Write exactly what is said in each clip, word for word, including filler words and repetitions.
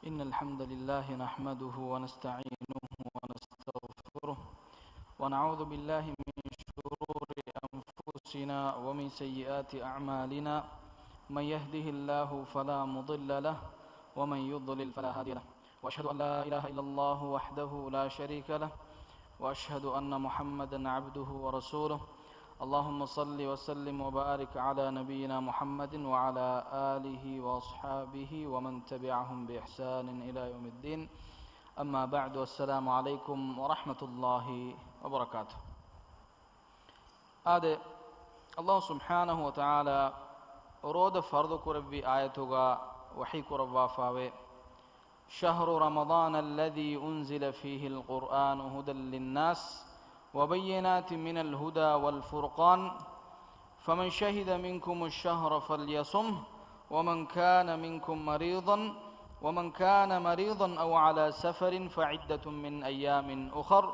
إن الحمد لله نحمده ونستعينه ونستغفره، ونعوذ بالله من شرور أنفسنا ومن سيئات أعمالنا. من يهده الله فلا مضل له، ومن يضلل فلا هادي له. وأشهد أن لا إله إلا الله وحده لا شريك له، وأشهد أن محمدا عبده ورسوله. اللهم صل وسلم وبارك على نبينا محمد وعلى آله وأصحابه ومن تبعهم بإحسان إلى يوم الدين. أما بعد، السلام عليكم ورحمة الله وبركاته. އާދެ، ﷲ ސުބްޙާނަހޫ ވަތަޢާލާ ރޯދަ ފަރުޟު ކުރެއްވި އާޔަތުގަ ވަޙީ ކުރައްވާފާވޭ، شهر رمضان الذي أنزل فيه القرآن هدى للناس وبينات من الهدى والفرقان، فمن شهد منكم الشهر فليصمه، ومن كان منكم مريضا، ومن كان مريضا أو على سفر فعدة من أيام أخر،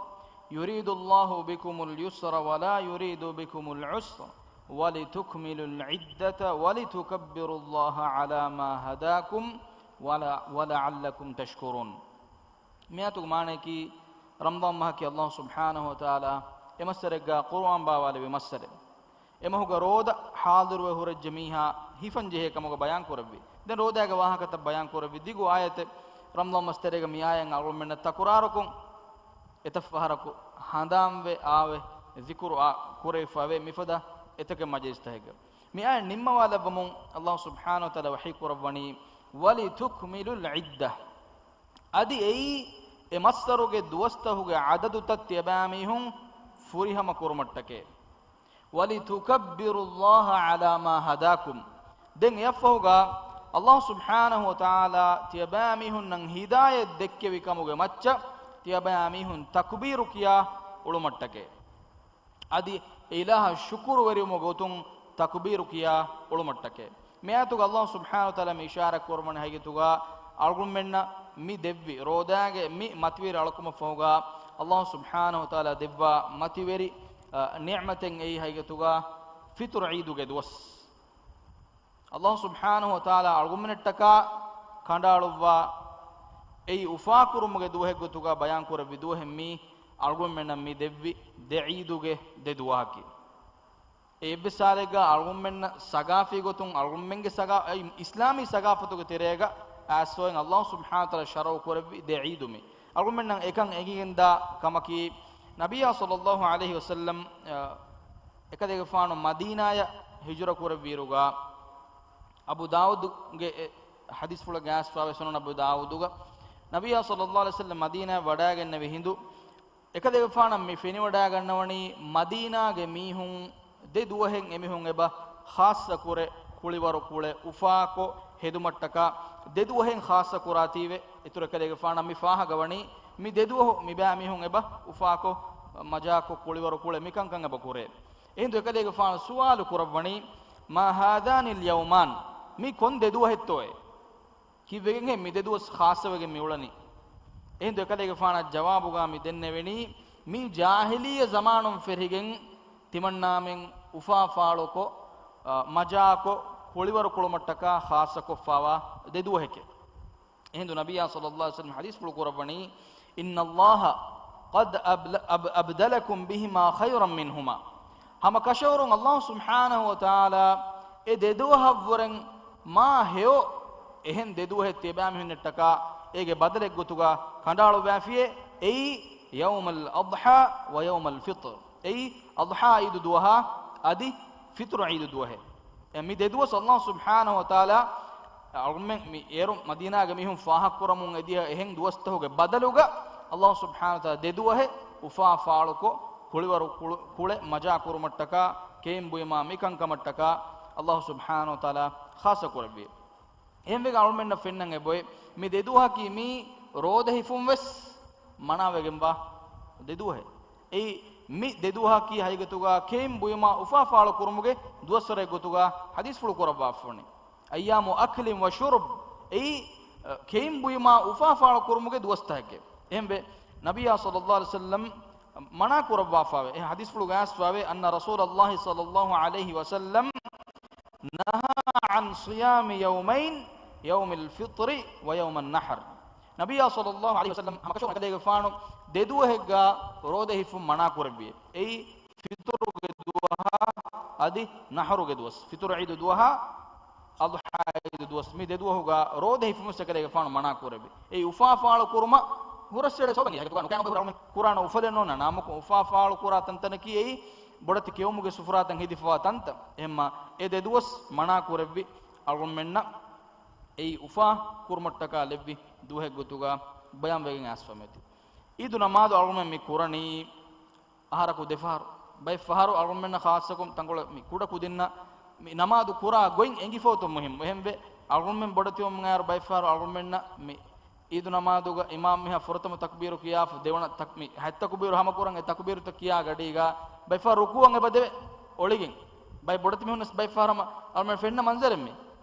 يريد الله بكم اليسر ولا يريد بكم العسر، ولتكملوا العدة ولتكبروا الله على ما هداكم ولعلكم تشكرون. މިއާޔަތުގެ މާނަޔަކީ، ރަމަޟާން މަހަކީ ﷲ ސުބްޙާނަހޫ ވަތަޢާލާ އެ މައްސަރެއްގަ ޤުރުއާން ބާވާލެއްވި މައްސަރެއް. އެ މަހުގަ ރޯދަ ޙާޟިރުވެ ހުރެއްޖެ މީހާ ހިފަން ޖެހޭ ކަމުގަ ބަޔާން ކުރެއްވި. ދެން ރޯދާގެ ވާހަކަތައް ބަޔާން ކުރެއްވި. ދިގު އާޔަތެއް ރަމަޟާން މަސް ތެރޭގަ މި އާޔަތް އަޅުގަނޑުމެންނަށް ތަކުރާރުކޮށް، އެތައް ފަހަރަކު ހަނދާންވެ އާވެ ޒިކުރު އާ ކުރެވިފަވޭ މިފަދަ އެތަކެއް މަޖިލިސްތަކެއްގަ. މި އާޔަތް ނިންމަވާލައްވަމުން ﷲ ސުބްޙާނަހޫ ވަތަޢާލާ ވަޙީ ކުރައްވަނީ، وَلِتُكْمِلُوا الْعِدَّةَ. އަދި އެއީ އެ މައްސަރުގެ ދުވަސްތަހުގެ ޢަދަދުތައް ތިޔަބައިމީހުން ފުރިހަމަ ކުރުމަށްޓަކައި. وَلِتُكَبِّرُوا اللَّهَ عَلَىٰ مَا هَدَاكُمْ. ދެން އެއަށްފަހުގަ ﷲ ސުބްޙާނަހޫ ވަތަޢާލާ ތިޔަބައިމީހުންނަށް ހިދާޔަތް ދެއްކެވި ކަމުގެ މައްޗަށް ތިޔަބައިމީހުން ތަކުބީރު ކިޔާ އުޅުމަށްޓަކައި. އަދި އެ އިލާހަށް ޝުކުރުވެރިވުމުގެ ގޮތުން ތަކުބީރު ކިޔާ އުޅުމަށްޓަކައި. މި އާޔަތުގަ ﷲ ސުބްޙާނަހޫ ވަތަޢާލާ މި އިޝާރާތް ކުރައްވަނީ ހަގީގަތުގަ އަޅުގަނޑުމެންނަށް މި ދެއްވި ރޯދާގެ މި މަތިވެރި އަޅުކަމަށްފަހުގަ ﷲ ސުބްޙާނަހޫ ވަތަޢާލާ ދެއްވާ މަތިވެރި، އަ، ނިޢުމަތެއް އެއީ ހަގީގަތުގަ ފިޠުރު ޢީދުގެ ދުވަސް. ﷲ ސުބްޙާނަހޫ ވަތަޢާލާ އަޅުގަނޑުމެންނަށްޓަކާ ކަނޑައަޅުއްވާ އެއީ އުފާކުރުމުގެ ދުވަހެއްގޮތުގަ ބަޔާން ކުރެއްވި ދުވަހެއް މީ އަޅުގަނޑުމެންނަށް މި ދެއްވި ދެ ޢީދުގެ ދެ ދުވަހަކީ. އެއްވެސް ސާލެއްގަ އަޅުގަނޑުމެންނަށް ސަގާފީ ގޮތުން އަޅުގަނޑުމެންގެ ސަގާ-، އައި، އިސްލާމީ ސަގާފަތުގެ ތެރޭގަ އައިސްފަވެން ﷲ ސުބްޙާނަހޫ ވަތަޢާލާ ޝަރުޢު ކުރެއްވި ދެ ޢީދު މި. އަޅުގަނޑުމެންނަށް އެކަން އެނގިގެންދާ ކަމަކީ، ނަބިއްޔާ ޞައްލައްލާހު ޢަލައިހި ވަސައްލަމް، އަ، އެކަލޭގެފާނު މަދީނާޔަށް ހިޖުރަ ކުރެއްވިއިރުގަ، އަބޫ ދާވޫދުގެ އެ ޙަދީޘްފުޅަށް ގާސްފާވެ ސުނަން އަބޫ ދާވޫދުގަ، ނަބިއްޔާ ޞައްލައްލާހު ޢަލައިހި ވަސައްލަމް މަދީނާޔަށް ވަޑައިގެންނެވި ހިނދު، އެކަލޭގެފާނަށް މި ފެނިވަޑައިގަންނަވަނީ މަދީނާގެ މީހުން ދެ ދުވަހެއް އެމީހުން އެބަ ޚާއްޞަކުރެ، ކުޅިވަރު ކުޅެ އުފާކޮށް ހެދުމަށްޓަކާ ދެ ދުވަހެއް ޚާއްޞަކުރާތީވެ. އިތުރު އެކަލޭގެފާނަށް މި ފާހަގަވަނީ މި ދެ ދުވަހު މިބައިމީހުން އެބަ އުފާކޮށް މަޖާކޮށް ކުޅިވަރު ކުޅެ މިކަންކަން އެބަ ކުރޭ. އެހިނދު އެކަލޭގެފާނު ސުވާލު ކުރައްވަނީ، "ما هذان اليومان؟" މި ކޮން ދެ ދުވަހެއްތޯއޭ؟ ކީއްވެގެންހޭ މި ދެ ދުވަސް ޚާއްޞަވެގެން މި އުޅަނީ؟ އެހިނދު އެކަލޭގެފާނަށް ޖަވާބުގަ މި ދެންނެވެނީ، މީ ޖާހިލިއްޔަ ޒަމާނުން ފެށިގެން ތިމަންނާމެން އުފާ ފާޅުކޮށް، އަ، މަޖާކޮށް، ކުޅިވަރު ކުޅުމަށްޓަކާ ޚާއްޞަކޮށްފާވާ ދެ ދުވަހެކޭ. އެހިނދު ނަބިއްޔާ ޞައްލައްލާހު ޢަލައިހި ވަސައްލަމް ޙަދީޘްފުޅު ކުރައްވަނީ، "إن الله قد أبل-، أب-، أبدلكم بهما خيرا منهما." ހަމަ ކަށަވަރުން ﷲ ސުބްޙާނަހޫ ވަތަޢާލާ އެ ދެ ދުވަހަށްވުރެން މާ ހެޔޮ އެހެން ދެ ދުވަހެއް ތިޔަބައިމީހުންނަށްޓަކާ އޭގެ ބަދަލެއްގޮތުގަ ކަނޑައަޅުއްވައިފިއޭ، އެއީ يوم الأضحى ويوم الفطر. އެއީ އަޟްޙާ ޢީދު ދުވަހާ އަދި ފިޠުރު ޢީދު ދުވަހެއް. އެ މި ދެ ދުވަސް ﷲ ސުބްޙާނަހޫ ވަތަޢާލާ އަޅުގަނޑުމެން މި އޭރު މަދީނާގެ މީހުން ފާހަގަކުރަމުން އެދިޔަ އެހެން ދުވަސްތަހުގެ ބަދަލުގަ ﷲ ސުބްޙާނަހޫ ވަތަޢާލާ ދެ ދުވަހެއް އުފާ ފާޅުކޮށް، ކުޅިވަރު ކުޅު-، ކުޅެ މަޖާ ކުރުމަށްޓަކާ، ކެއިން ބުއިމާ މިކަންކަމަށްޓަކާ ﷲ ސުބްޙާނަހޫ ވަތަޢާލާ ޚާއްޞަ ކުރެއްވި. އެހެންވެގެން އަޅުމެންނަށް ފެންނަން އެބޮތް، މި ދެ ދުވަހަކީ މީ ރޯދަ ހިފުން ވެސް މަނާވެގެންވާ ދެ ދުވަހެއް. އެއީ މި ދެ ދުވަހަކީ ހަގީގަތުގަ ކެއިން ބުއިމާ އުފާ ފާޅު ކުރުމުގެ ދުވަސްވަރެއް ގޮތުގަ ޙަދީޘްފުޅު ކުރައްވާފަވަނީ. أيام أكل وشرب، އެއީ، އަ، ކެއިން ބުއިމާ އުފާ ފާޅު ކުރުމުގެ ދުވަސްތަކެކޭ. އެހެންވެ، ނަބިއްޔާ ޞައްލައްލާހު ޢަލައިހި ވަސައްލަމް މަނާ ކުރައްވާފަވޭ. އެ ޙަދީޘްފުޅު ގާސްފަވޭ، أن رسول الله صلى الله عليه وسلم نهى عن صيام يومين، يوم الفطر ويوم النحر. ނަބިއްޔާ ޞައްލައްލާހު ޢަލައިހި ވަސައްލަމް ހަމަކަށަވަރުން އެކަލޭގެފާނު ދެ ދުވަހެއްގަ ރޯދަ ހިފުން މަނާ ކުރެއްވި. އެއީ ފިޠުރުގެ ދުވަހާ އަދި ނަޙަރުގެ ދުވަސް. ފިޠުރު ޢީދު ދުވަހާ އަޟްޙާ ޢީދު ދުވަސް، މި ދެ ދުވަހުގަ ރޯދަ ހިފުމަށް އެކަލޭގެފާނު މަނާ ކުރެއްވި. އެއީ އުފާ ފާޅު ކުރުމަށް ހުރަސްއެޅޭ ސަބަބަކީ. ހަގީގަތުގަ ނުކައިމު ބައިވަރު އަޅުމެން ކުރާނަ އުފަލެއް ނޯންނާނެ. ނަމަކު އުފާ ފާޅު ކުރާ ތަންތަނަކީ އެއީ ބޮޑެތި ކެއުމުގެ ސުފުރާތައް ހެދިފަވާ ތަންތަން. އެހެންމަ އެ ދެ ދުވަސް މަނާ ކުރެއްވި އަޅުގަނޑުމެންނަށް. އެއީ އުފާ ކުރުމަށްޓަކާ ލެއްވި ދުވަހެއް ގޮތުގަ ބަޔާންވެގެން އައިސްފަ މިއޮތީ. އީދު ނަމާދު އަޅުގަނޑުމެން މި ކުރަނީ އަހަރަކު ދެފަހަރު. ބައެއް ފަހަރު އަޅުގަނޑުމެންނަށް ޚާއްޞަކޮށް ތަންކޮޅެއް މި ކުޑަ ކުދިންނަށް މި ނަމާދު ކުރާ ގޮތް އެނގިފަ އޮތުން މުހިއްމު. އެހެންވެ، އަޅުގަނޑުމެން ބޮޑެތިވުމުގައި ބައެއް ފަހަރު އަޅުގަނޑުމެންނަށް މި އީދު ނަމާދުގަ އިމާމް މީހާ ފުރަތަމަ ތަކުބީރު ކިޔާފަ ދެވަނަ ތަކް-، މި ހަތް ތަކުބީރު ހަމަކުރަން އެ ތަކުބީރުތައް ކިޔާ ގަޑީގަ ބައެއް ފަހަރު ރުކޫޢަށް އެބަ ދެވޭ އޮޅިގެން. ބައެއް ބޮޑެތި މީހުންވެސް ބައެއް ފަހަރު ހަމަ އަޅުގަނޑުމެން ފެންނަ މަންޒަރެއް މީ.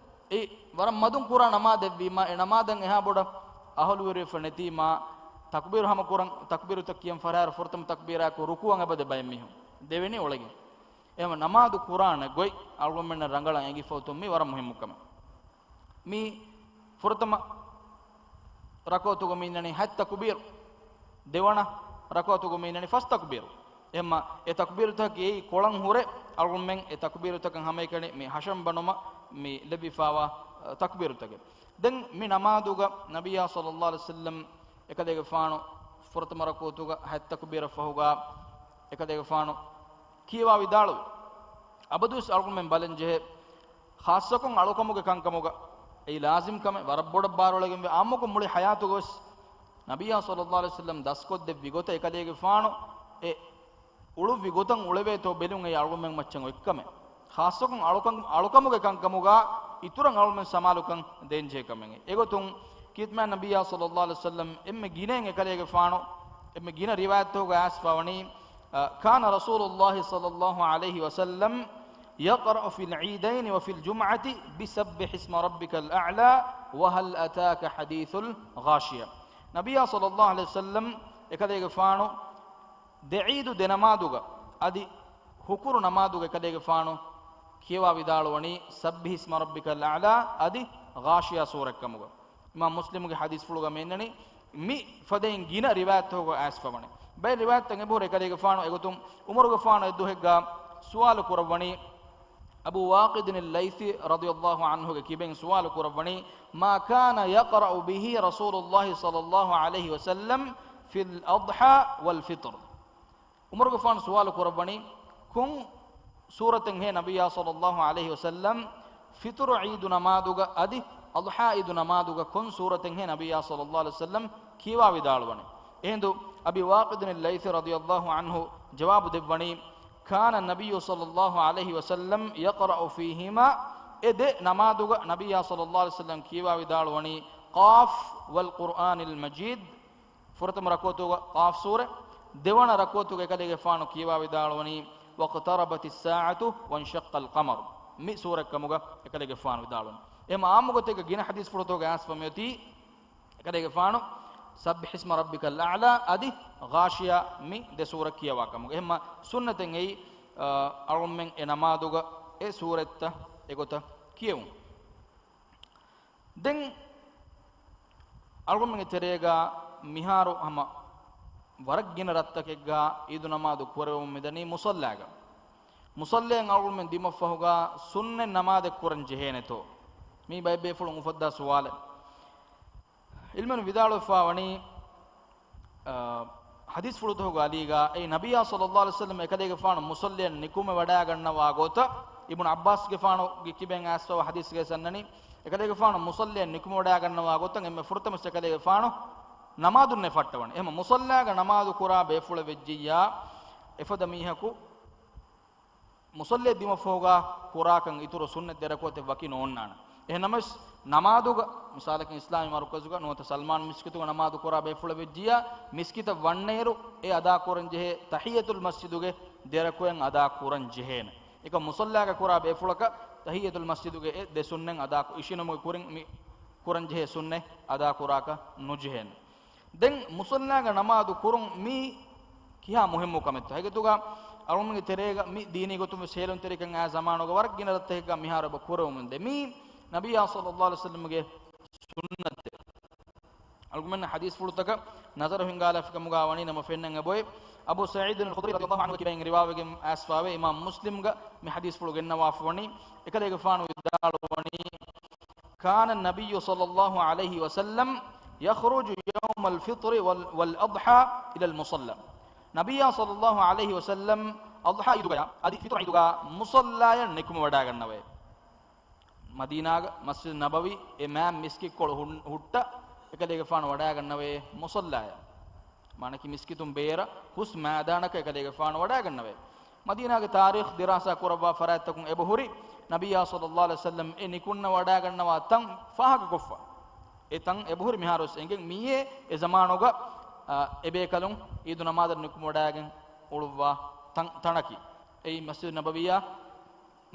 އެ ވަރަށް މަދުން ކުރާ ނަމާދެއްވީމާ، އެ ނަމާދަށް އެހާ ބޮޑަށް އަހުލުވެރިވެފަ ނެތީމާ، ތަކުބީރު ހަމަކުރަން، ތަކުބީރުތައް ކިޔަން ފަހަރު ފުރަތަމަ ތަކުބީރާއެކު ރުކޫޢަށް އެބަ ދެ ބައެއް މީހުން ދެވެނީ އޮޅިގެން. އެހެންވެ ނަމާދު ކުރާނެ ގޮތް އަޅުގަނޑުމެންނަށް ރަނގަޅަށް އެނގިފަ އޮތުން މީ ވަރަށް މުހިއްމު ކަމެއް. މީ ފުރަތަމަ ރަކުޢަތުގަ މި އިންނަނީ ހަތް ތަކުބީރު، ދެވަނަ ރަކުޢަތުގަ މި އިންނަނީ ފަސް ތަކުބީރު. އެހެންމަ އެ ތަކުބީރުތަކަކީ އެއީ ކޮޅަށް ހުރެ އަޅުގަނޑުމެން އެ ތަކުބީރުތަކަށް ހަމައެކަނި މި ހަށަން ބަނުމަށް މި ލެއްވިފަވާ، އަ، ތަކުބީރުތަކެއް. ދެން މި ނަމާދުގަ ނަބިއްޔާ ޞައްލައްލާހު ޢަލައިހި ވަސައްލަމް އެކަލޭގެފާނު ފުރަތަމަ ރަކުޢަތުގަ ހަތް ތަކުބީރަށް ފަހުގަ އެކަލޭގެފާނު ކިޔަވާ ވިދާޅުވި. އަބަދުވެސް އަޅުގަނޑުމެން ބަލަން ޖެހޭ، ޚާއްޞަކޮށް އަޅުކަމުގެ ކަންކަމުގަ އެއީ ލާޒިމް ކަމެއް، ވަރަށް ބޮޑަށް ބާރުއަޅައިގެންވޭ. އާއްމުކޮށް މުޅި ޙަޔާތުގަވެސް ނަބިއްޔާ ޞައްލައްލާހު ޢަލައިހި ވަސައްލަމް ދަސްކޮށްދެއްވި ގޮތަށް އެކަލޭގެފާނު އެ އުޅުއްވި ގޮތަށް އުޅެވޭތޯ ބެލުން އެއީ އަޅުގަނޑުމެން މައްޗަށް އޮތް ކަމެއް. ޚާއްޞަކޮށް އަޅުކަން-، އަޅުކަމުގެ ކަންކަމުގަ އިތުރަށް އަޅުގަނޑުމެން ސަމާލުކަން ދޭންޖެހޭ ކަމެއް. އެގޮތުން ކީރިތި މާތް ނަބިއްޔާ ޞައްލައްލާހު ޢަލައިހި ވަސައްލަމް އެންމެ ގިނައިން އެކަލޭގެފާނު އެންމެ ގިނަ ރިވާޔަތްތަކުގަ އައިސްފަވަނީ، އަ، كان رسول الله صلى الله عليه وسلم يقرأ في العيدين وفي الجمعة بسبح اسم ربك الأعلى وهل أتاك حديث الغاشية. ނަބިއްޔާ ޞައްލައްލާހު ޢަލައިހި ވަސައްލަމް އެކަލޭގެފާނު ދެ ޢީދު ދެ ނަމާދުގަ އަދި ހުކުރު ނަމާދުގަ އެކަލޭގެފާނު ކިޔަވާ ވިދާޅުވަނީ، سبح اسم ربك الأعلى އަދި ޣާޝިޔާ ސޫރަތްކަމުގަ. އިމާމް މުސްލިމުގެ ޙަދީޘްފުޅުގަ މި އިންނަނީ، މި ފަދައިން ގިނަ ރިވާޔަތްތަކުގަ އައިސްފަވަނީ. ބައެއް ރިވާޔަތްތައް އެބަހުރި އެކަލޭގެފާނު އެގޮތުން ޢުމަރުގެފާނު އެއްދުވަހެއްގަ ސުވާލު ކުރައްވަނީ، އަބޫ ވާޤިދިން ލައިޘީ ރަޟިޔައްލާހު ޢަންހުގެ ކިބައިން ސުވާލު ކުރައްވަނީ، ما كان يقرأ به رسول الله صلى الله عليه وسلم في الأضحى والفطر. ޢުމަރުގެފާނު ސުވާލު ކުރައްވަނީ، ކޮން ސޫރަތެއްހޭ ނަބިއްޔާ ޞައްލައްލާހު ޢަލައިހި ވަސައްލަމް ފިޠުރު ޢީދު ނަމާދުގަ އަދި އަޟްޙާ ޢީދު ނަމާދުގަ ކޮން ސޫރަތެއްހޭ ނަބިއްޔާ ޞައްލައްލާހު ޢަލައިހި ވަސައްލަމް ކިޔަވާ ވިދާޅުވަނީ؟ އެހިނދު އަބީ ވާޤިދުން ލައިޘި ރަޟިޔައްލާހު ޢަންހު ޖަވާބު ދެއްވަނީ، كان النبي صلى الله عليه وسلم يقرأ فيهما، އެ ދެ ނަމާދުގަ ނަބިއްޔާ ޞައްލައްލާހު ޢަލައިހި ވަސައްލަމް ކިޔަވާ ވިދާޅުވަނީ، قاف والقرآن المجيد، ފުރަތަމަ ރަކުޢަތުގަ ޤާފް ސޫރަ، ދެވަނަ ރަކުޢަތުގަ އެކަލޭގެފާނު ކިޔަވާ ވިދާޅުވަނީ، واقتربت الساعة وانشق القمر، މި ސޫރަތްކަމުގަ އެކަލޭގެފާނު ވިދާޅުވަނީ. އެހެން އާއްމުގޮތެއްގަ ގިނަ ޙަދީޘްފުޅުތަކުގަ އައިސްފަ މިއޮތީ، އެކަލޭގެފާނު سبح اسم ربك الأعلى އަދި ޣާޝިޔާ މި ދެ ސޫރަ ކިޔަވާ ކަމުގަ. އެހެންމަ ސުންނަތެއް އެއީ، އަ، އަޅުގަނޑުމެން އެ ނަމާދުގަ އެ ސޫރަތްތައް އެގޮތަށް ކިޔެވުން. ދެން އަޅުގަނޑުމެންގެ ތެރޭގަ މިހާރު ހަމަ ވަރަށް ގިނަ ރަށްތަކެއްގަ ޢީދު ނަމާދު ކުރެވެމުން މިދަނީ މުޞައްލާގަ. މުޞައްލައިން އަޅުގަނޑުމެން ދިމައްފަހުގަ ސުންނަތް ނަމާދެއް ކުރަން ޖެހޭނެތޯ؟ މީ ބައެއް ބޭފުޅުން އުފައްދާ ސުވާލެއް. ޢިލްމުވެރިން ވިދާޅުވެފާވަނީ، އަ، ޙަދީޘްފުޅުތަކުގެ އަލީގަ އެއީ ނަބިއްޔާ ޞައްލައްލާހު ޢަލައިހި ވަސައްލަމް އެކަލޭގެފާނު މުޞައްލައިން ނިކުމެވަޑައިގަންނަވާ ގޮތަށް އިބްނު ޢައްބާސްގެފާނުގެ ކިބައިން އައިސްފަވާ ޙަދީޘްގައި އަންނަނީ، އެކަލޭގެފާނު މުޞައްލައިން ނިކުމެވަޑައިގަންނަވާ ގޮތަށް އެންމެ ފުރަތަމަ އެކަލޭގެފާނު ނަމާދުންނޭ ފައްޓަވަނީ. އެހެން މުޞައްލާގަ ނަމާދު ކުރާ ބޭފުޅެއް ވެއްޖިއްޔާ، އެފަދަ މީހަކު މުޞައްލައަށް ދިމަފަހުގަ ކުރާކަން އިތުރު ސުންނަތް ދެ ރަކުޢަތެއް ވަކި ނޯންނާނެ. އެހެންނަމަވެސް، ނަމާދުގަ، މިސާލަކަށް އިސްލާމީ މަރުކަޒުގަ ނުވަތަ ސަލްމާން މިސްކިތުގަ ނަމާދު ކުރާ ބޭފުޅެއް ވެއްޖިއްޔާ، މިސްކިތަށް ވަންނައިރު އެ އަދާ ކުރަން ޖެހޭ ތަޙިއްޔަތުލް މަސްޖިދުގެ ދެ ރަކުޢަތް އަދާ ކުރަން ޖެހޭނެ. އެކަމް މުޞައްލާގަ ކުރާ ބޭފުޅަކަށް ތަޙިއްޔަތުލް މަސްޖިދުގެ އެ ދެ ސުންނަތް އަދާ ކު-، އިށީނުމުގެ ކުރިން މި ކުރަން ޖެހޭ ސުންނަތް އަދާ ކުރާކަށް ނުޖެހޭނެ. ދެން މުޞައްލާގަ ނަމާދު ކުރުން މީ ކިހާ މުހިއްމު ކަމެއްތޯ؟ ހަގީގަތުގަ އަޅުގަނޑުމެންގެ ތެރޭގަ މި ދީނީ ގޮތުން ވެސް ހޭލުންތެރިކަން އައި ޒަމާނުގަ ވަރަށް ގިނަ ރަށްތަކެއްގަ މިހާރު އެބަ ކުރެވެމުންދޭ. މީ ނަބިއްޔާ ޞައްލައްލާހު ޢަލައިހި ވަސައްލަމްގެ ސުންނަތެއް. އަޅުގަނޑުމެން ޙަދީޘްފުޅުތަކަށް ނަޒަރު ހިންގާލާފިކަމުގާ ވަނީ ނަމަ ފެންނަން އެބޮތް. އަބޫ ސަޢީދު އަލްޚުދްރީ ރަޟިޔަﷲ ޢަންހު ކިބައިން ރިވާވެގެން އައިސްފާވޭ، އިމާމް މުސްލިމްގަ މި ޙަދީޘްފުޅު ގެންނަވާފަވަނީ، އެކަލޭގެފާނު ވިދާޅުވަނީ، كان النبي صلى الله عليه وسلم يخرج يوم الفطر وال-، والأضحى إلى المصلى. ނަބިއްޔާ ޞައްލަﷲ ޢަލައިހި ވަސައްލަމް އަޟްޙާ ޢީދުގަޔާ އަދި ފިޠުރު ޢީދުގަ މުޞައްލާޔަށް ނިކުމެވަޑައިގަންނަވައޭ. މަދީނާގަ މަސްޖިދު ނަބަވީ އެ މާތް މިސްކިތްކޮޅު ހުން-، ހުއްޓަ އެކަލޭގެފާނު ވަޑައިގަންނަވައޭ މުޞައްލާޔަށް. މާނަކީ މިސްކިތުން ބޭރަށް ހުސް މައިދާނަކަށް އެކަލޭގެފާނު ވަޑައިގަންނަވައޭ. މަދީނާގެ ތާރީޚް ދިރާސާ ކުރައްވާ ފަރާތްތަކުން އެބަހުރި، ނަބިއްޔާ ޞައްލަﷲ ޢަލައިހި ވަސައްލަމް އެ ނިކުންނަވަޑައިގަންނަވާ ތަން ފާހަގަކޮށްފަ. އެ ތަން އެބަހުރި މިހާރުވެސް އެނގެން މިއީ އެ ޒަމާނުގަ، އާ، އެބޭކަލުން ޢީދު ނަމާދަށް ނިކުމެވަޑައިގެން އުޅުއްވާ ތަން، ތަނަކީ. އެއީ މަސްޖިދު ނަބަވިއްޔާ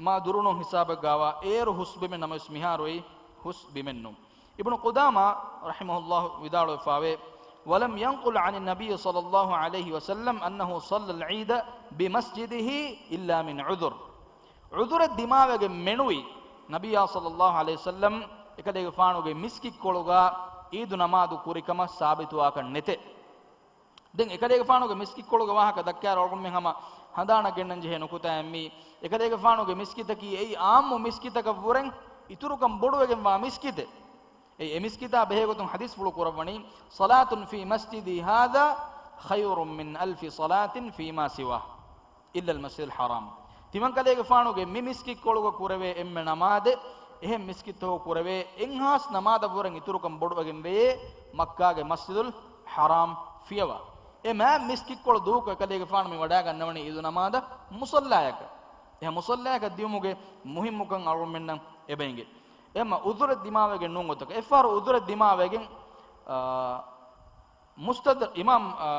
މާ ދުރުނު ހިސާބެއްގާވާ އޭރު ހުސް ބިމެއް ނަމަވެސް މިހާރު އެއީ ހުސް ބިމެއް ނޫން. އިބްނު ޤުދާމާ ރަޙިމަހުﷲ ވިދާޅުވެފާވޭ، ولم ينقل عن النبي صلى الله عليه وسلم أنه صلى العيد بمسجده إلا من عذر. ޢުޛުރެއް ދިމާވެގެން މެނުވީ، ނަބިއްޔާ ޞައްލަﷲ ޢަލައިހި ވަސައްލަމް އެކަލޭގެފާނުގެ މިސްކިތްކޮޅުގަ ޢީދު ނަމާދު ކުރިކަމަށް ސާބިތުވާކަށް ނެތޭ. ދެން އެކަލޭގެފާނުގެ މިސްކިތްކޮޅުގެ ވާހަކަ ދައްކާއިރު އަޅުގަނޑުމެން ހަމަ ހަނދާނަށް ގެންނަން ޖެހޭ ނުކުތާއެއް މީ. އެކަލޭގެފާނުގެ މިސްކިތަކީ އެއީ ޢާއްމު މިސްކިތަކަށްވުރެން އިތުރުކަން ބޮޑުވެގެންވާ މިސްކިތެއް. އެ، އެ މިސްކިތާ ބެހޭގޮތުން ޙަދީޘްފުޅު ކުރައްވަނީ، صلاة في مسجدي هذا خير من ألف صلاة فيما سواه إلا المسجد الحرام. ތިމަންކަލޭގެފާނުގެ މި މިސްކިތްކޮޅުގަ ކުރެވޭ އެންމެ ނަމާދެއް، އެހެން މިސްކިތްތަކުގަ ކުރެވޭ އެއްހާސް ނަމާދަށްވުރެން އިތުރުކަން ބޮޑުވެގެންވެޔޭ، މައްކާގެ މަސްޖިދުލް ޙަރާމް ފިޔަވާ. އެ މާތް މިސްކިތްކޮޅު ދޫކޮށް އެކަލޭގެފާނު މި ވަޑައިގަންނަވަނީ ޢީދު ނަމާދަށް މުޞައްލާޔަކަށް. އެ މުޞައްލާޔަކަށް ދިޔުމުގެ މުހިއްމުކަން އަޅުގަނޑުމެންނަށް އެބައިނގޭ. އެހެންމަ ޢުޛުރެއް ދިމާވެގެން ނޫން ގޮތަކަށް، އެއްފަހަރު ޢުޛުރެއް ދިމާވެގެން، އާ، މުސްތަދް-، އިމާމް، އާ،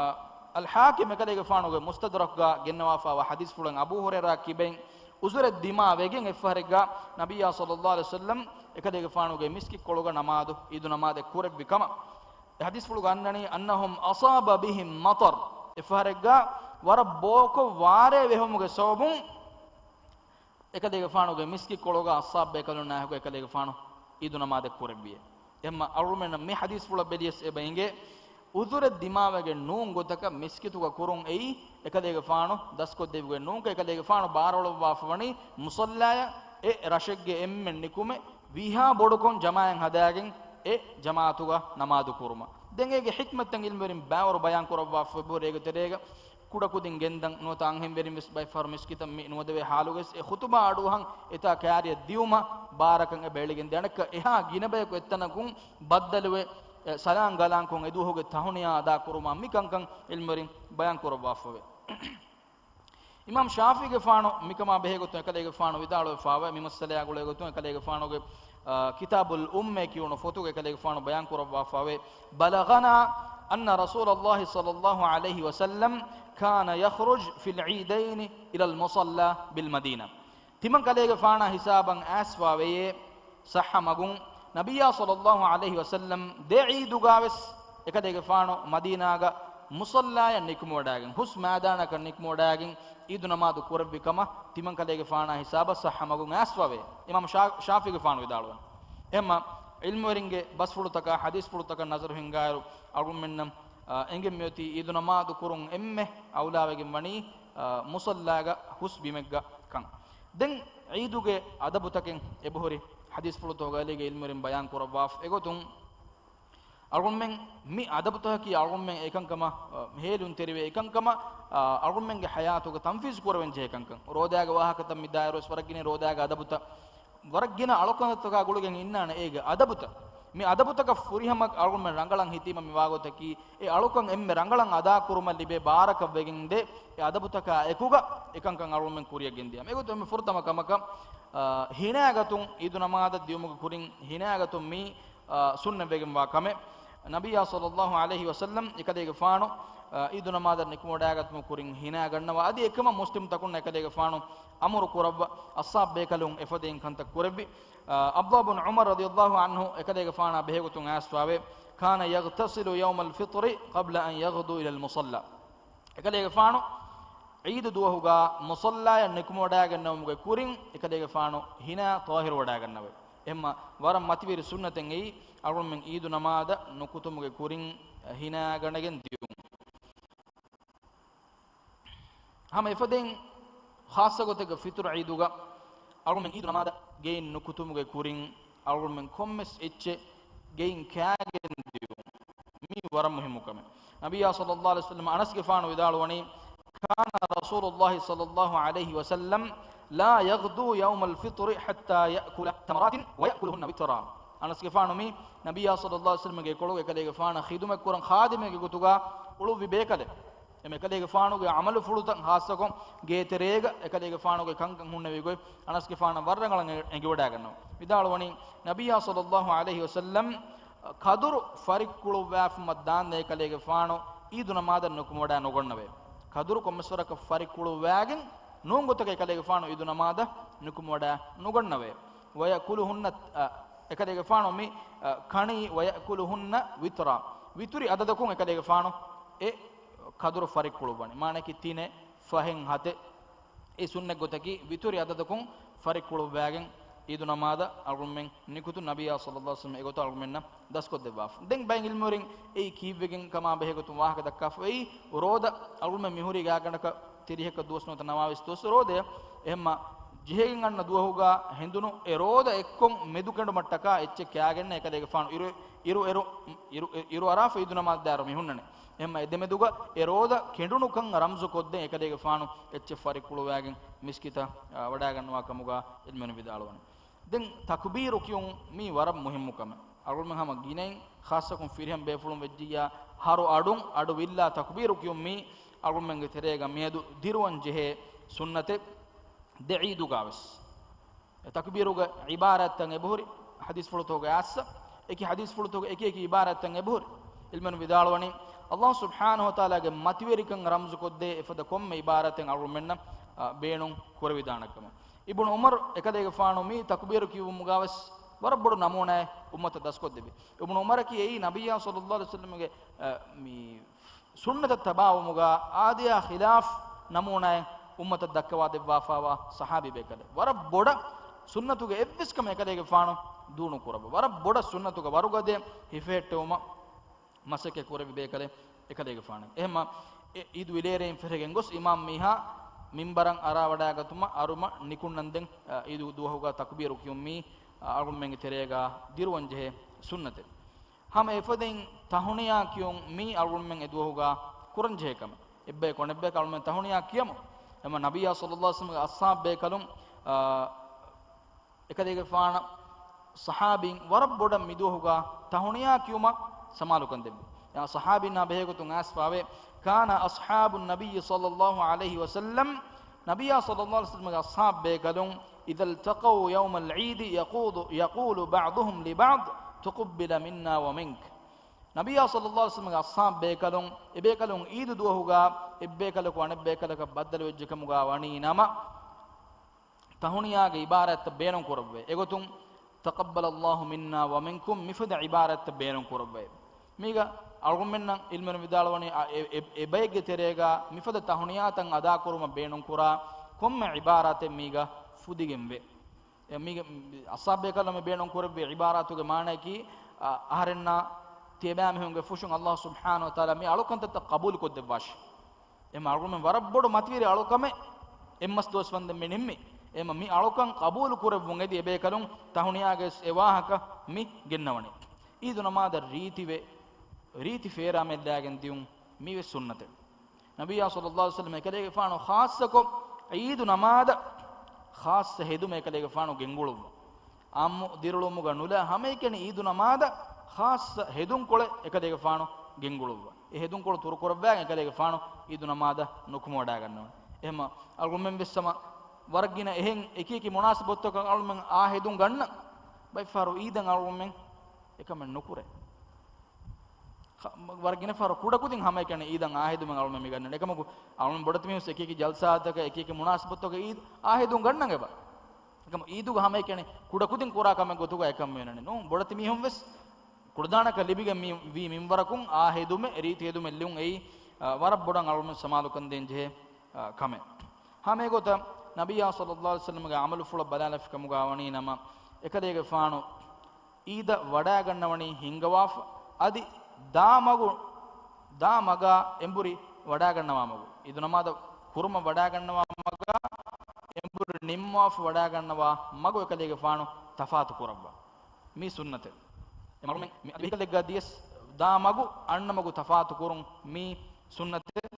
އަލް ޙާކިމް އެކަލޭގެފާނުގެ މުސްތަދްރަކުގަ ގެންނަވާފާވާ ޙަދީޘްފުޅެއް އަބޫ ހުރައިރާ ކިބައިން ޢުޛުރެއް ދިމާވެގެން އެއްފަހަރެއްގަ ނަބިއްޔާ ޞައްލަﷲ ޢަލައިހި ވަސައްލަމް އެކަލޭގެފާނުގެ މިސްކިތްކޮޅުގަ ނަމާދު، ޢީދު ނަމާދެއް ކުރެއްވި ކަމަށް. އެ ޙަދީޘްފުޅުގަ އަންނަނީ، أنهم أصاب بهم مطر، އެއްފަހަރެއްގަ ވަރަށް ބޯކޮށް ވާރޭ ވެހުމުގެ ސަބަބުން އެކަލޭގެފާނުގެ މިސްކިތްކޮޅުގަ އަޞްޙާބު ބޭކަލުންނާއެކު އެކަލޭގެފާނު ޢީދު ނަމާދެއް ކުރެއްވިއޭ. އެހެންމަ އަޅުގަނޑުމެންނަށް މި ޙަދީޘްފުޅަށް ބެލިޔަސް އެބަ އިނގޭ، ޢުޛުރެއް ދިމާވެގެން ނޫން ގޮތަކަށް މިސްކިތުގަ ކުރުން އެއީ އެކަލޭގެފާނު ދަސްކޮށްދެއްވިގެން ނޫންކަން، އެކަލޭގެފާނު ބާރުއަޅުއްވާފަވަނީ މުޞައްލާޔަށް އެ ރަށެއްގެ އެންމެން ނިކުމެ ވީހާ ބޮޑުކޮށް ޖަމާޢަތް ހަދާގެން އެ ޖަމާޢަތުގަ ނަމާދު ކުރުމަށް. ދެން އޭގެ ޙިކްމަތްތައް ޢިލްމުވެރިން ބައިވަރު ބަޔާން ކުރައްވާފަ އެބަހުރި އޭގެ ތެރޭގަ ކުޑަކުދިން ގެންދަން ނުވަތަ އަންހެންވެރިން ވެސް ބައެއްފަހަރު މިސްކިތަށް މި ނުވަދެވޭ ޙާލުގަވެސް އެ ޚުޠުބާ އަޑުއަހަން އެތާ ކާރިއަށް ދިޔުމަށް ބާރަކަށް އެބަ އެޅިގެން ދޭ. އަނެއްކާ އެހާ ގިނަ ބަޔަކު އެއްތަނަކުން ބައްދަލުވެ، އެ، ސަލާން ގަލާންކޮށް އެދުވަހުގެ ތަހުނިޔާ އަދާ ކުރުމާ މި ކަންކަން ޢިލްމުވެރިން ބަޔާން ކުރައްވާފަވޭ. އިމާމް ޝާފިޢީގެފާނު މިކަމާ ބެހޭގޮތުން އެކަލޭގެފާނު ވިދާޅުވެފާވޭ، މި މައްސަލަޔާ ގުޅޭގޮތުން އެކަލޭގެފާނުގެ، އާ، ކިތާބުލް އުއްމޭ ކިޔުނު ފޮތުގަ އެކަލޭގެފާނު ބަޔާން ކުރައްވާފާވޭ، بلغنا أن رسول الله صلى الله عليه وسلم كان يخرج في العيدين إلى المصلى بالمدينة. ތިމަން ކަލޭގެފާނާ ހިސާބަށް އައިސްފާވެޔޭ، ޞައްޙަ މަގުން ނަބިއްޔާ ޞައްލަﷲ ޢަލައިހި ވަސައްލަމް ދެ ޢީދުގަވެސް އެކަލޭގެފާނު މަދީނާގަ މުޞައްލާޔަށް ނިކުމެވަޑައިގެން، ހުސް މައިދާނަކަށް ނިކުމެވަޑައިގެން ޢީދު ނަމާދު ކުރެއްވި ކަމަށް ތިމަން ކަލޭގެފާނާ ހިސާބަށް ޞައްޙަ މަގުން އައިސްފާވޭ. އިމާމް ޝާ-، ޝާފިޢީގެފާނު ވިދާޅުވަނީ. އެހެންމަ ޢިލްމުވެރިންގެ ބަސްފުޅުތަކާ ޙަދީޘްފުޅުތަކަށް ނަޒަރު ހިންގާއިރު އަޅުގަނޑުމެންނަށް، އާ، އެނގެން މިއޮތީ ޢީދު ނަމާދު ކުރުން އެންމެ އައުލާވެގެން ވަނީ، އާ، މުޞައްލާގަ ހުސް ބިމެއްގަ ކަން. ދެން ޢީދުގެ އަދަބުތަކެއް އެބަހުރި ޙަދީޘްފުޅުތަކުގަ އެކަލޭގެ ޢިލްމުވެރިން ބަޔާން ކުރައްވާފަ. އެގޮތުން އަޅުގަނޑުމެން މި އަދަބުތަކަކީ އަޅުގަނޑުމެން އެކަންކަމަށް، އަ، ހޭލުންތެރިވޭ އެކަންކަމަށް، އަ، އަޅުގަނޑުމެންގެ ޙަޔާތުގަ ތަންފީޒު ކުރެވެން ޖެހޭ ކަންކަން. ރޯދާގެ ވާހަކަތައް މި ދާއިރުވެސް ވަރަށް ގިނަ ރޯދާގެ އަދަބުތައް، ވަރަށް ގިނަ އަޅުކަންތަކާ ގުޅިގެން އިންނާނެ އޭގެ އަދަބުތައް. މި އަދަބުތަކަށް ފުރިހަމަ އަޅުގަނޑުމެން ރަނގަޅަށް ހިތީމަ މި ވާގޮތަކީ، އެ އަޅުކަން އެންމެ ރަނގަޅަށް އަދާކުރުމަށް ލިބޭ ބާރަކަށް ވެގެންދޭ، އެ އަދަބުތަކާ އެކުގަ އެކަންކަން އަޅުގަނޑުމެން ކުރިއަށް ގެންދިޔަ. އެގޮތުން އެންމެ ފުރަތަމަ ކަމަކަށް، އާ، ހިނާގަތުން ޢީދު ނަމާދަށް ދިޔުމުގެ ކުރިން ހިނާގަތުން މީ، އާ، ސުންނަތްވެގެންވާ ކަމެއް. ނަބިއްޔާ ޞައްލަﷲ ޢަލައިހި ވަސައްލަމް އެކަލޭގެފާނު، އާ، ޢީދު ނަމާދަށް ނިކުމެވަޑައިގަތުމުގެ ކުރިން ހިނާގަންނަވާ. އަދި އެކަމަށް މުސްލިމްތަކުންނަށް އެކަލޭގެފާނު އަމުރު ކުރައްވާ، އަޞްޙާބު ބޭކަލުން އެފަދައިން ކަންތައް ކުރެއްވި. އާ، ޢަބްދުﷲ ބިން ޢުމަރު ރަޟިޔަﷲ ޢަންހު އެކަލޭގެފާނާ ބެހޭގޮތުން އައިސްފާވޭ، كان يغتسل يوم الفطر قبل أن يغدو إلى المصلى. އެކަލޭގެފާނު ޢީދު ދުވަހުގަ މުޞައްލާޔަށް ނިކުމެވަޑައިގަންނަވުމުގެ ކުރިން އެކަލޭގެފާނު ހިނާ ޠާހިރުވަޑައިގަންނަވައި. އެހެންމަ ވަރަށް މަތިވެރި ސުންނަތެއް އެއީ، އަޅުގަނޑުމެން އީދު ނަމާދަށް ނުކުތުމުގެ ކުރިން ހިނާގަނެގެން ދިޔުން. ހަމަ އެފަދައިން ޚާއްޞަ ގޮތެއްގަ ފިޠުރު ޢީދުގަ އަޅުގަނޑުމެން އީދު ނަމާދަށް ގެއިން ނުކުތުމުގެ ކުރިން އަޅުގަނޑުމެން ކޮންމެސް އެއްޗެއް ގެއިން ކާގެން ދިޔުން. މީ ވަރަށް މުހިއްމު ކަމެއް. ނަބިއްޔާ ޞައްލައްލާހު ޢަލައިހި ވަސައްލަމަ އަނަސްގެފާނު ވިދާޅުވަނީ، كان رسول الله صلى الله عليه وسلم لا يغدو يوم الفطر حتى يأكل تمرات ويأكلهن وترا. އަނަސްގެފާނު މީ ނަބިއްޔާ ޞައްލައްލާހު ޢަލައިހި ވަސައްލަމަގެ ކޮޅުގެ އެކަލޭގެފާނަށް ޚިދުމަތްކުރަން ޚާދިމެއްގެ ގޮތުގަ އުޅުއްވި ބޭކަލެއް. އެމަ އެކަލޭގެފާނުގެ ޢަމަލުފުޅުތައް ޚާއްޞަކޮށް ގޭތެރޭގަ އެކަލޭގެފާނުގެ ކަންކަން ހުންނެވި ގޮތް އަނަސްގެފާނަށް ވަރަށް ރަނގަޅަށް އެނގިވަޑައިގަންނަވާ. ވިދާޅުވަނީ، ނަބިއްޔާ ޞައްލައްލާހު ޢަލައިހި ވަސައްލަމް ކަދުރު ފަރިއްކުޅުއްވާފަމަށް ދާންދެން އެކަލޭގެފާނު އީދު ނަމާދަށް ނުކުމެވަޑައި ނުގަންނަވޭ. ކަދުރު ކޮންމެސް ވަރަކަށް ފަރިއްކުޅުއްވާގެން ނޫން ގޮތަކަށް އެކަލޭގެފާނު އީދު ނަމާދަށް ނުކުމެވަޑައި ނުގަންނަވޭ. ويأكلهن، އަ، އެކަލޭގެފާނު މި، އަ، ކަނީ، ويأكلهن وترا. ވިތުރި އަދަދަކުން އެކަލޭގެފާނު އެ ކަދުރު ފަރިއްކުޅުއްވަނީ. މާނައަކީ ތިނެއް، ފަހެއް، ހަތެއް. އެ ސުންނަތް ގޮތަކީ ވިތުރި އަދަދަކުން ފަރިއްކުޅުއްވާގެން އީދު ނަމާދަށް އަޅުގަނޑުމެން ނިކުތުން. ނަބިއްޔާ ޞައްލައްލާހު ޢަލައިހި ވަސައްލަމަ އެގޮތަށް އަޅުގަނޑުމެންނަށް ދަސްކޮށްދެއްވާފަ. ދެން ބައެއް ޢިލްމުވެރިން އެއީ ކީއްވެގެން ކަމާ ބެހޭ ގޮތުން ވާހަކަ ދައްކާފަ އެއީ، ރޯދަ އަޅުގަނޑުމެން މިހުރީ ގާތްގަނޑަކަށް ތިރީހަކަށް ދުވަސް ނުވަތަ ނަވާވީސް ދުވަސް ރޯދައަށް. އެހެންމަ ޖެހިގެން އަންނަ ދުވަހުގަ ހެނދުނު އެ ރޯދަ އެއްކޮށް މެދުކެނޑުމަށްޓަކާ އެއްޗެއް ކާގެންނެއް އެކަލޭގެފާނު އިރު، އިރު، އިރު، އިރު، އިރު އަރާފަ އީދު ނަމާދު ދާއިރު މި ހުންނަނީ. އެހެންމަ އެ ދެމެދުގަ އެ ރޯދަ ކެނޑުނުކަން ރަމްޒުކޮށްދޭން އެކަލޭގެފާނު އެއްޗެއް ފަރިއްކުޅުވާގެން މިސްކިތަށް، އާ، ވަޑައިގަންނަވާ ކަމުގަ ޢިލްމުވެރިން ވިދާޅުވަނީ. ދެން ތަކުބީރު ކިޔުން މީ ވަރަށް މުހިއްމު ކަމެއް. އަޅުގަނޑުމެން ހަމަ ގިނައިން ޚާއްޞަކޮށް ފިރިހެން ބޭފުޅުން ވެއްޖިއްޔާ ހަރު އަޑުން އަޑު ވިއްލާ ތަކުބީރު ކިޔުން މީ އަޅުގަނޑުމެންގެ ތެރޭގަ މިއަދު ދިރުވަން ޖެހޭ ސުންނަތެއް ދެ ޢީދުގަވެސް. އެ ތަކުބީރުގެ ޢިބާރާތްތައް އެބަހުރި ޙަދީޘްފުޅުތަކުގެ އާއްސަ، އެކި ޙަދީޘްފުޅުތަކުގެ އެކި އެކި ޢިބާރާތްތައް އެބަހުރި. ޢިލްމުވެރިން ވިދާޅުވަނީ، ﷲ ސުބްޙާނަހޫ ވަތަޢާލާގެ މަތިވެރިކަން ރަމްޒުކޮށްދޭ އެފަދަ ކޮންމެ ޢިބާރާތެއް އަޅުގަނޑުމެންނަށް، އާ، ބޭނުން ކުރެވިދާނެ ކަމަށް. އިބްނު ޢުމަރު އެކަލޭގެފާނު މި ތަކުބީރު ކިޔުއްވުމުގަވެސް ވަރަށް ބޮޑު ނަމޫނާއެއް އުއްމަތަށް ދަސްކޮށްދެއްވި. އިބްނު ޢުމަރަކީ އެއީ ނަބިއްޔާ ޞައްލައްލާހު ޢަލައިހި ވަސައްލަމްގެ، އަ، މި ސުންނަތަށް ތަބާވުމުގަ އާދަޔާ ޚިލާފް ނަމޫނާއެއް އުއްމަތަށް ދައްކަވާދެއްވާފައިވާ ޞަޙާބީ ބޭކަލެއް. ވަރަށް ބޮޑަށް ސުންނަތުގެ އެއްވެސް ކަމެއް އެކަލޭގެފާނު ދޫނުކުރައްވާ. ވަރަށް ބޮޑަށް ސުންނަތުގެ ވަރުގަދައެއް ހިފެހެއްޓެވުމަށް މަސައްކަތް ކުރެއްވި ބޭކަލެއް އެކަލޭގެފާނެއް. އެހެންމަ އެ ޢީދު ވިލޭރޭން ފެށިގެން ގޮސް އިމާމް މީހާ މިންބަރަށް އަރާވަޑައިގަތުމަށް އަރުމަށް ނިކުންނަންދެން، އަ، ޢީދު ދުވަހުގަ ތަކުބީރު ކިޔުން މީ، އަ، އަޅުގަނޑުމެންގެ ތެރޭގަ ދިރުވަން ޖެހޭ ސުންނަތެއް. ހަމަ އެފަދައިން ތަހުނިޔާ ކިޔުން މީ އަޅުގަނޑުމެން އެ ދުވަހުގަ ކުރަން ޖެހޭ ކަމެއް. އެއްބަޔަކު އަނެއްބަޔަކަށް އަޅުގަނޑުމެން ތަހުނިޔާ ކިޔަމު. އެމަ ނަބިއްޔާ ޞައްލައްލާހު ޢަލައިހި ވަސައްލަމްގެ އަޞްޙާބު ބޭކަލުން، އާ، އެކަލޭގެފާނަށް ޞަޙާބީން ވަރަށް ބޮޑަށް މިދުވަހުގަ ތަހުނިޔާ ކިޔުމަށް ސަމާލުކަން ދެއްވި. އެ ޞަޙާބީންނާ ބެހޭގޮތުން އައިސްފައިވޭ، كان أصحاب النبي صلى الله عليه وسلم، ނަބިއްޔާ ޞައްލައްލާހު ޢަލައިހި ވަސައްލަމްގެ އަޞްޙާބު ބޭކަލުން، إذا التقوا يوم العيد يقول، يقول بعضهم لبعض، تقبل منا ومنك. ނަބިއްޔާ ޞައްލައްލާހު ޢަލައިހި ވަސައްލަމްގެ އަޞްޙާބު ބޭކަލުން، އެބޭކަލުން ޢީދު ދުވަހުގަ އެއްބޭކަލަކު އަނެއްބޭކަލަކަށް ބައްދަލުވެއްޖެކަމުގަ ވަނީ ނަމަ، ތަހުނިޔާގެ ޢިބާރާތްތައް ބޭނުން ކުރައްވައި. އެގޮތުން، تقبل الله منا ومنكم، މިފަދަ ޢިބާރާތްތައް ބޭނުން ކުރައްވައި. މީގަ އަޅުގަނޑުމެންނަށް ޢިލްމުވެރިން ވިދާޅުވަނީ، އަ، އެ، އެ، އެބައެއްގެ ތެރޭގަ މިފަދަ ތަހުނިޔާތައް އަދާކުރުމަށް ބޭނުންކުރާ ކޮންމެ ޢިބާރާތެއް މީގަ ފުދިގެންވޭ. އެ، މީގަ، އަޞްޙާބު ބޭކަލުން މި ބޭނުން ކުރެއްވި ޢިބާރާތުގެ މާނައަކީ، އަ، އަހަރެންނާ ތިޔަބައިމީހުންގެ ފުށުން ﷲ ސުބްޙާނަހޫ ވަތަޢާލާ މި އަޅުކަންތައްތައް ޤަބޫލު ކޮށްދެއްވާށި. އެމަ އަޅުގަނޑުމެން ވަރަށް ބޮޑު މަތިވެރި އަޅުކަމެއް އެއްމަސް ދުވަސް ވަންދެން މި ނިންމީ. އެމަ މި އަޅުކަން ޤަބޫލު ކުރެއްވުން އެދި އެބޭކަލުން ތަހުނިޔާގެ އެ ވާހަކަ މި ގެންނަވަނީ. ޢީދު ނަމާދަށް ރީތިވެ، ރީތި ފޭރާމައްލާގެން ދިޔުން މީވެސް ސުންނަތެއް. ނަބިއްޔާ ޞައްލައްލާހު ޢަލައިހި ވަސައްލަމް އެކަލޭގެފާނު ޚާއްޞަކޮށް ޢީދު ނަމާދަށް ޚާއްޞަ ހެދުމެއް އެކަލޭގެފާނު ގެންގުޅުއްވާ. ޢާއްމު ދިރިއުޅުމުގަ ނުލާ ހަމައެކަނި ޢީދު ނަމާދަށް ޚާއްޞަ ހެދުންކޮޅެއް އެކަލޭގެފާނު ގެންގުޅުއްވާ. އެ ހެދުންކޮޅު ތުރުކުރައްވާ އެކަލޭގެފާނު ޢީދު ނަމާދަށް ނުކުމެވަޑައިގަންނަވަން. އެހެމަ އަޅުގަނޑުމެން ވެސް ހަމަ ވަރަށް ގިނަ އެހެން އެކި އެކި މުނާސަބަތުތަކަށް އަޅުގަނޑުމެން އާ ހެދުން ގަންނަ. ބައެއްފަހަރު ޢީދަށް އަޅުގަނޑުމެން އެކަމެއް ނުކުރޭ. ޚަ-، ވަރަށް ގިނަ ފަހަރު ކުޑަކުދިން ހަމައެކަނި ޢީދަށް އާހެދުމެއް އަޅުމެން މި ގަންނަނީ. އެކަމަކު، އަޅުމެން ބޮޑެތި މީހުން އެކި އެކި ޖަލްސާތަކަށް، އެކި އެކި މުނާސަބަތުތަކަށް ޢީދު އާހެދުން ގަންނަން އެބަ. އެކަމަކު، ޢީދުގަ ހަމައެކަނި ކުޑަކުދިން ކުރާ ކަމެއް ގޮތުގަ އެކަން މި ނޫން. ބޮޑެތި މީހުން ވެސް ކުޑަދާނަކަށް ލިބިގެން މި ވީ މިންވަރަކުން އާހެދުމެއް، ރީތި ހެދުމެއް ލިބުން އެއީ، އާ، ވަރަށް ބޮޑަށް އަޅުމެން ސަމާލުކަން ދޭން ޖެހޭ، އާ، ކަމެއް. ހަމަ އެގޮތަށް ނަބިއްޔާ ޞައްލައްލާހު ޢަލައިހި ވަސައްލަމްގެ ޢަމަލުފުޅަށް ބަލާލަފިކަމުގަ ވަނީ ނަމަ، އެކަލޭގެފާނު އީދަށް ވަޑާގަންނަވަނީ ހިންގަވާފަ، އަދި ދާ މަގު، ދާ މަގާ އެނބުރި ވަޑާގަންނަވާ މަގު، އީދު ނަމާދަށް ކުރުމަށް ވަޑާގަންނަވާ މަގާ އެނބުރި ނިންމާފަ ވަޑާގަންނަވާ މަގު އެކަލޭގެފާނު ތަފާތު ކުރައްވާ. މީ ސުންނަތެއް. އެމަގުމެން މި ވެހިކަލެއްގަ ދިޔަސް ދާ މަގު އަންނަ މަގު ތަފާތު ކުރުން މީ ސުންނަތެއް.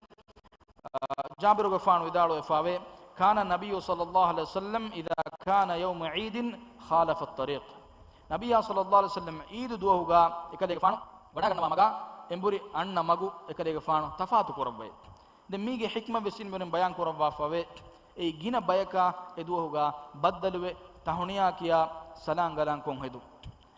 އާ، ޖާބިރުގެފާނު ވިދާޅުވެފާވޭ، كان النبي صلى الله عليه وسلم إذا كان يوم عيد خالف الطريق. ނަބިއްޔާ ޞައްލައްލާހު ޢަލައިހި ވަސައްލަމް ޢީދު ދުވަހުގަ އެކަލޭގެފާނު ވަޑާގަންނަވާ މަގާ އެނބުރި އަންނަ މަގު އެކަލޭގެފާނު ތަފާތު ކުރައްވައޭ. ދެން މީގެ ޙިކްމަތް ވެސް އިންވެރިން ބަޔާން ކުރައްވާފަވޭ. އެއީ ގިނަ ބަޔަކާ އެ ދުވަހުގަ ބައްދަލުވެ ތަހުނިޔާ ކިޔާ ސަލާން ގަލާން ކޮށް ހެދުން.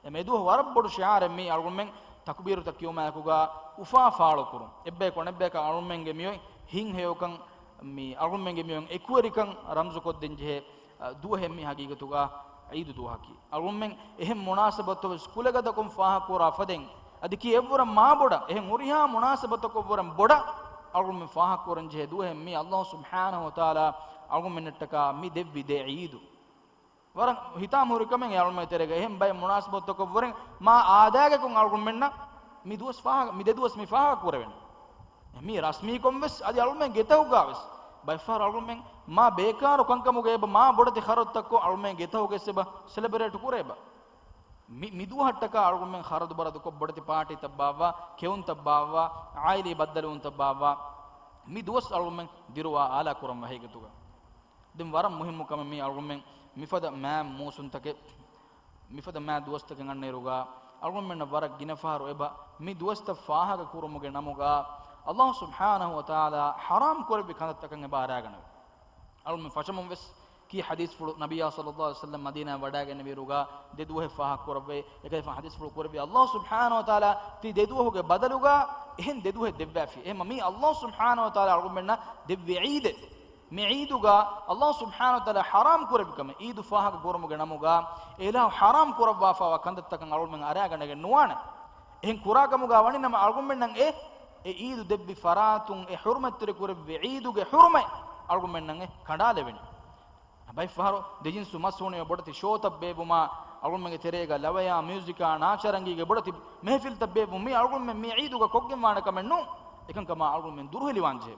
އެމެ ދުވަހު ވަރަށް ބޮޑު ޝިޢާރެއް މީ އަޅުގަނޑުމެން ތަކުބީރުތައް ކިޔުމާއެކުގަ އުފާ ފާޅުކުރުން. އެއްބަޔަކު އަނެއްބަޔަކަށް އަޅުގަނޑުމެންގެ މިއޮތް ހިތްހެޔޮކަން، މި އަޅުގަނޑުމެންގެ މިއޮތް އެކުވެރިކަން ރަމްޒުކޮށްދޭން ޖެހޭ، އަ، ދުވަހެއް މީ ހަގީގަތުގަ ޢީދު ދުވަހަކީ. އަޅުގަނޑުމެން އެހެން މުނާސަބަތު ވެސް ކުލަގަދަކުން ފާހަގަކުރާ ފަދައިން، އަދި ކީއްވުރަން މާ ބޮޑަށް، އެހެން ހުރިހާ މުނާސަބަތަކަށްވުރެން ބޮޑަށް އަޅުގަނޑުމެން ފާހަގަކުރަން ޖެހޭ ދުވަހެއް މީ ﷲ ސުބްޙާނަހޫ ވަތަޢާލާ އަޅުގަނޑުމެންނަށްޓަކާ މި ދެއްވި ދެ ޢީދު. ވަރަށް ހިތާމަހުރި ކަމެއް އަޅުގަނޑުމެން ތެރޭގަ އެހެން ބައެއް މުނާސަބަތުތަކަށްވުރެން މާ އާދައިގަކުން އަޅުގަނޑުމެންނަށް މި ދުވަސް ފާހަގަ، މި ދެ ދުވަސް މި ފާހަގަ ކުރެވެން. މީ ރަސްމީކޮށް ވެސް އަދި އަޅުގަނޑުމެން ގެތަކުގަ ވެސް ބައެއްފަހަރު އަޅުގަނޑުމެން މާ ބޭކާރު ކަންކަމުގަ އެބަ މާ ބޮޑެތި ޚަރަދުތައްކޮށް އަޅުގަނޑުމެން ގެތަކުގަ ވެސް އެބަ ސެލެބްރޭޓް ކުރޭ އެބަ. މި، މި ދުވަހަށްޓަކާ އަޅުގަނޑުމެން ޚަރަދު ބަރަދުކޮށް ބޮޑެތި ޕާޓީތައް ބާއްވާ، ކެއުންތައް ބާއްވާ، އާއިލީ ބައްދަލުވުންތައް ބާއްވާ، މި ދުވަސް އަޅުގަނޑުމެން ދިރުވާ އާލާ ކުރަން ވަހީގަތުގަ. ދެން ވަރަށް މުހިއްމު ކަމެއް މީ އަޅުގަނޑުމެން މިފަދަ މާ މޫސުންތަކެއް، މިފަދަ މާ ދުވަސްތަކެއް އަންނައިރުގަ އަޅުގަނޑުމެންނަށް ވަރަށް ގިނަ ފަހަރު އެބަ މި ދުވަސްތައް ފާހަގަ ކުރުމުގެ ނަމުގަ ﷲ ސުބްޙާނަހޫ ވަތަޢާލާ ޙަރާމް ކުރެއްވި ކަންތައްތަކަށް އެބަ އަރާގަނެވި. އަޅުގަނޑުމެން ފަށަމުން ވެސް ކީ ޙަދީޘްފުޅު ނަބިއްޔާ ޞައްލައްލާހު ޢަލައިހި ވަސައްލަމް މަދީނާއަށް ވަޑާގެންނެވިއިރުގަ ދެ ދުވަހެއް ފާހަގަ ކުރައްވައި، އެކަލޭގެފާނު ޙަދީޘްފުޅު ކުރެއްވި ﷲ ސުބްޙާނަހޫ ވަތަޢާލާ ތި ދެ ދުވަހުގެ ބަދަލުގަ އެހެން ދެ ދުވަހެއް ދެއްވާފި. އެހެންމަ މީ ﷲ ސުބްޙާނަހޫ ވަތަޢާލާ އަޅުގަނޑުމެންނަށް ދެއްވި ޢީދެއް. މި ޢީދުގަ ﷲ ސުބްޙާނަހޫ ވަތަޢާލާ ޙަރާމް ކުރެއްވި ކަމެއް، ޢީދު ފާހަގަ ކުރުމުގެ ނަމުގަ އެ އިލާހު ޙަރާމް ކުރައްވާފައިވާ ކަންތައްތަކަށް އަޅުގަނޑުމެން އަރާގަނެގެން ނުވާނެ. އެހެން ކުރާ ކަމުގަ ވަނީ ނަމަ އަޅުގަނޑުމެންނަށް އެ، އެ ޢީދު ދެއްވި ފަރާތުން އެ ޙުރުމަތްތެރި ކުރެއްވި ޢީދުގެ ޙުރުމަތް އަޅުގަނޑުމެންނަށް އެ ކަނޑާލެވެނީ. ބައެއްފަހަރު ދެ ޖިންސު މަސް ހުންނެވި ބޮޑެތި ޝޯތައް ބޭއްވުމާ، އަޅުގަނޑުމެންގެ ތެރޭގަ ލަވަޔާ މިއުޒިކާ ނާޗާރަނގީގެ ބޮޑެތި މެހެފިލްތައް ބޭއްވުން މީ އަޅުގަނޑުމެން މި ޢީދުގަ ކޮށްގެންވާނެ ކަމެއް ނޫން. އެކަންކަމާ އަޅުގަނޑުމެން ދުރުހެލިވާންޖެހޭ.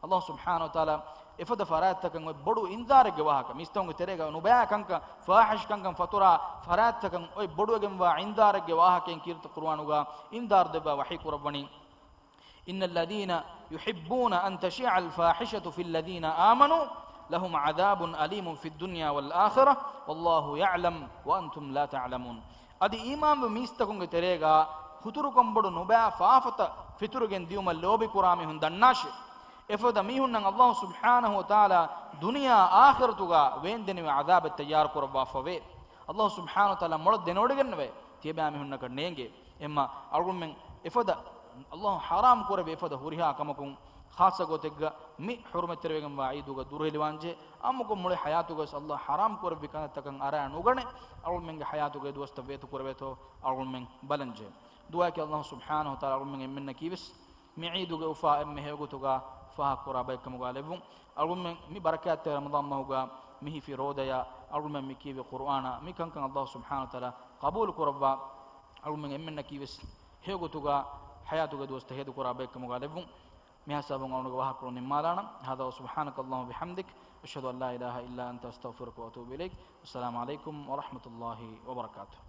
ﷲ ސުބްޙާނަހޫ ވަތަޢާލާ އެފަދަ ފަރާތްތަކަށް އޮތް ބޮޑު އިންޒާރެއްގެ ވާހަކަ، މީސްތަކުންގެ ތެރޭގަ ނުބައި ކަންކަން، ފާޙިޝް ކަންކަން ފަތުރާ ފަރާތްތަކަށް އޮތް ބޮޑުވެގެންވާ އިންޒާރެއްގެ ވާހަކައިން ކީރިތި ޤުރުއާނުގަ އިންޒާރު ދެއްވާ ވަޙީ ކުރައްވަނީ، إن الذين يحبون أن تشيع الفاحشة في الذين آمنوا لهم عذاب أليم في الدنيا والآخرة والله يعلم وأنتم لا تعلمون. އަދި އީމާންވި މީސްތަކުންގެ ތެރޭގަ ހުތުރުކަން ބޮޑު ނުބައި ފާފަތައް ފިތުރިގެން ދިއުމަށް ލޯބިކުރާ މީހުން ދަންނާށޭ. އެފަދަ މީހުންނަށް ﷲ ސުބްޙާނަހޫ ވަތަޢާލާ ދުނިޔެ އާޚިރަތުގަ ވޭންދެނިވި ޢަޛާބެއް ތައްޔާރު ކުރައްވާފަވޭ. ﷲ ސުބްޙާނަހޫ ވަތަޢާލާ މޮޅަށް ދެނެވޮޑިގެންނެވޭ. ތިޔަބައިމީހުންނަކަށް ނޭނގޭ. އެހެންމަ އަޅުގަނޑުމެން އެފަދަ ﷲ ޙަރާމް ކުރެއްވި އެފަދަ ހުރިހާ ކަމަކުން، ޚާއްޞަ ގޮތެއްގަ މި ޙުރުމަތްތެރިވެގެންވާ ޢީދުގަ ދުރުހެލިވާންޖެހޭ. އާއްމުކޮށް މުޅި ޙަޔާތުގަވެސް ﷲ ޙަރާމް ކުރެއްވި ކަންތައްތަކަށް އަރާ ނުގަނެ، އަޅުގަނޑުމެންގެ ޙަޔާތުގަ އެ ދުވަސްތައް ވޭތު ކުރެވޭތޯ އަޅުގަނޑުމެން ބަލަންޖެހޭ. ދުޢާއަކީ ﷲ ސުބްޙާނަހޫ ވަތަޢާލާ އަޅުގަނޑުމެން އެންމެންނަކީވެސް މި ޢީދުގެ އުފާ އެންމެ ހެޔޮގޮތުގަ ފާހަގަކުރާ ބައެއްކަމުގަ ލެއްވުން. އަޅުގަނޑުމެން މި ބަރަކާތްތެރި ރަމަޟާން މަހުގަ މި ހިފި ރޯދަޔާ އަޅުގަނޑުމެން މި ކިޔެވި ޤުރުއާނާ މި ކަންކަން ﷲ ސުބްޙާނަހޫ ވަތަޢާލާ ޤަބޫލު ކުރައްވާ. އަޅުގަނޑުމެން އެންމެންނަކީވެސް ހެޔޮގޮތުގަ ޙަޔާތުގެ ދުވަސްތައް ހޭދަކުރާ ބައެއްކަމުގަ ލެއްވުން. މިހާ ހިސާބުން އަޅުގަނޑުގެ ވާހަކަކޮޅު ނިންމާލާނަން. هذا وسبحانك اللهم وبحمدك، أشهد أن لا إله إلا أنت، أستغفرك وأتوب إليك. والسلام عليكم ورحمة الله وبركاته.